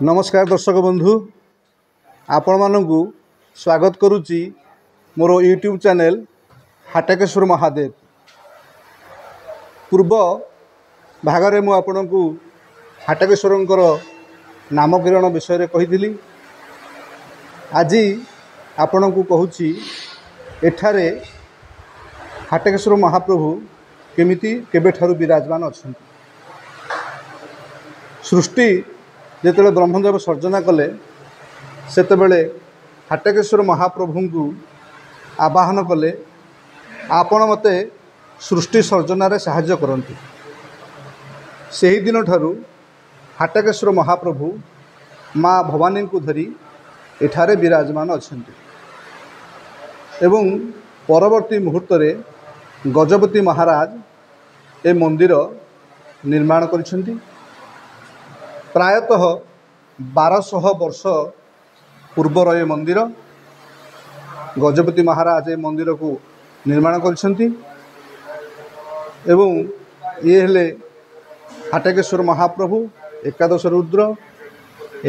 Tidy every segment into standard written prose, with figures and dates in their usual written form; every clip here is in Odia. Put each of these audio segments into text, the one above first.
ନମସ୍କାର ଦର୍ଶକ ବନ୍ଧୁ, ଆପଣମାନଙ୍କୁ ସ୍ୱାଗତ କରୁଛି ମୋର ୟୁଟ୍ୟୁବ୍ ଚ୍ୟାନେଲ୍ ହାଟକେଶ୍ୱର ମହାଦେବ। ପୂର୍ବ ଭାଗରେ ମୁଁ ଆପଣଙ୍କୁ ହାଟକେଶ୍ୱରଙ୍କର ନାମକରଣ ବିଷୟରେ କହିଥିଲି। ଆଜି ଆପଣଙ୍କୁ କହୁଛି ଏଠାରେ ହାଟକେଶ୍ୱର ମହାପ୍ରଭୁ କେମିତି କେବେଠାରୁ ବିରାଜମାନ ଅଛନ୍ତି। ସୃଷ୍ଟି ଯେତେବେଳେ ବ୍ରହ୍ମଦେବ ସର୍ଜନା କଲେ, ସେତେବେଳେ ହାଟକେଶ୍ୱର ମହାପ୍ରଭୁଙ୍କୁ ଆବାହନ କଲେ, ଆପଣ ମୋତେ ସୃଷ୍ଟି ସର୍ଜନାରେ ସାହାଯ୍ୟ କରନ୍ତୁ। ସେହିଦିନଠାରୁ ହାଟକେଶ୍ୱର ମହାପ୍ରଭୁ ମା ଭବାନୀଙ୍କୁ ଧରି ଏଠାରେ ବିରାଜମାନ ଅଛନ୍ତି ଏବଂ ପରବର୍ତ୍ତୀ ମୁହୂର୍ତ୍ତରେ ଗଜପତି ମହାରାଜ ଏ ମନ୍ଦିର ନିର୍ମାଣ କରିଛନ୍ତି। ପ୍ରାୟତଃ 1200 ବର୍ଷ ପୂର୍ବର ଏ ମନ୍ଦିର। ଗଜପତି ମହାରାଜ ଏ ମନ୍ଦିରକୁ ନିର୍ମାଣ କରିଛନ୍ତି ଏବଂ ଇଏ ହେଲେ ହାଟକେଶ୍ୱର ମହାପ୍ରଭୁ, ଏକାଦଶ ରୁଦ୍ର,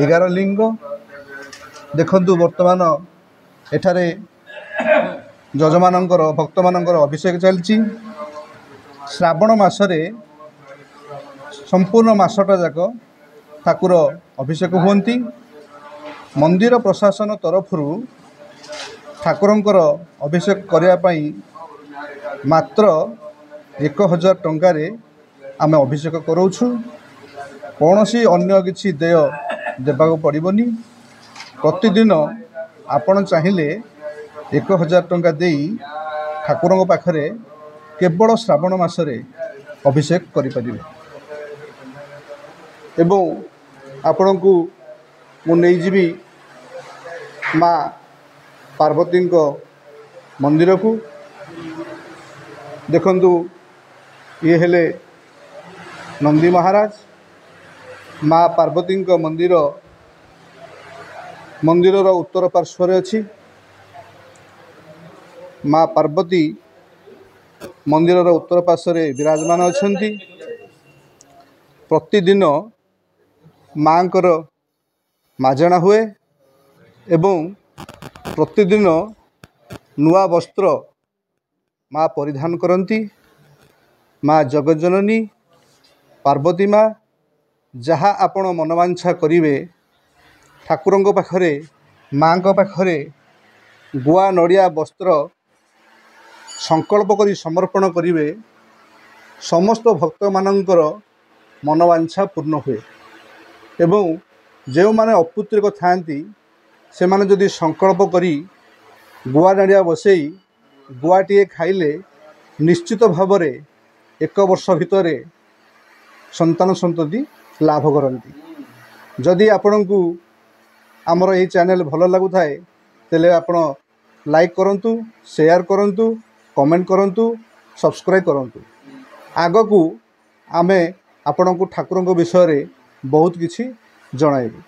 11 ଲିଙ୍ଗ। ଦେଖନ୍ତୁ, ବର୍ତ୍ତମାନ ଏଠାରେ ଯଜମାନଙ୍କର, ଭକ୍ତମାନଙ୍କର ଅଭିଷେକ ଚାଲିଛି। ଶ୍ରାବଣ ମାସରେ ସମ୍ପୂର୍ଣ୍ଣ ମାସଟା ଯାକ ଠାକୁର ଅଭିଷେକ ହୁଅନ୍ତି। ମନ୍ଦିର ପ୍ରଶାସନ ତରଫରୁ ଠାକୁରଙ୍କର ଅଭିଷେକ କରିବା ପାଇଁ ମାତ୍ର 1000 ଟଙ୍କାରେ ଆମେ ଅଭିଷେକ କରାଉଛୁ। କୌଣସି ଅନ୍ୟ କିଛି ଦେୟ ଦେବାକୁ ପଡ଼ିବନି। ପ୍ରତିଦିନ ଆପଣ ଚାହିଁଲେ 1000 ଟଙ୍କା ଦେଇ ଠାକୁରଙ୍କ ପାଖରେ କେବଳ ଶ୍ରାବଣ ମାସରେ ଅଭିଷେକ କରିପାରିବେ। ଏବଂ ଆପଣଙ୍କୁ ମୁଁ ନେଇଯିବି ମା ପାର୍ବତୀଙ୍କ ମନ୍ଦିରକୁ। ଦେଖନ୍ତୁ, ଇଏ ହେଲେ ନନ୍ଦୀ ମହାରାଜ। ମା ପାର୍ବତୀଙ୍କ ମନ୍ଦିର ମନ୍ଦିରର ଉତ୍ତର ପାର୍ଶ୍ୱରେ ଅଛି। ମା ପାର୍ବତୀ ମନ୍ଦିରର ଉତ୍ତର ପାର୍ଶ୍ୱରେ ବିରାଜମାନ ଅଛନ୍ତି। ପ୍ରତିଦିନ ମାଙ୍କର ମାଜଣା ହୁଏ ଏବଂ ପ୍ରତିଦିନ ନୂଆ ବସ୍ତ୍ର ମା ପରିଧାନ କରନ୍ତି। ମା ଜଗଜ୍ଜନନୀ ପାର୍ବତୀ ମା, ଯାହା ଆପଣ ମନବାଞ୍ଛା କରିବେ, ଠାକୁରଙ୍କ ପାଖରେ, ମାଙ୍କ ପାଖରେ ଗୁଆ, ନଡ଼ିଆ, ବସ୍ତ୍ର ସଂକଳ୍ପ କରି ସମର୍ପଣ କରିବେ, ସମସ୍ତ ଭକ୍ତମାନଙ୍କର ମନବାଞ୍ଛା ପୂର୍ଣ୍ଣ ହୁଏ। ଏବଂ ଯେଉଁମାନେ ଅପୁତ୍ରିକ ଥାଆନ୍ତି, ସେମାନେ ଯଦି ସଂକଳ୍ପ କରି ଗୁଆ ନଡ଼ିଆ ବସେଇ ଗୁଆଟିଏ ଖାଇଲେ, ନିଶ୍ଚିତ ଭାବରେ ଏକ ବର୍ଷ ଭିତରେ ସନ୍ତାନ ସନ୍ତତି ଲାଭ କରନ୍ତି। ଯଦି ଆପଣଙ୍କୁ ଆମର ଏହି ଚ୍ୟାନେଲ୍ ଭଲ ଲାଗୁଥାଏ, ତାହେଲେ ଆପଣ ଲାଇକ୍ କରନ୍ତୁ, ସେୟାର କରନ୍ତୁ, କମେଣ୍ଟ କରନ୍ତୁ, ସବସ୍କ୍ରାଇବ୍ କରନ୍ତୁ। ଆଗକୁ ଆମେ ଆପଣଙ୍କୁ ଠାକୁରଙ୍କ ବିଷୟରେ ବହୁତ କିଛି ଜଣାଇବୁ।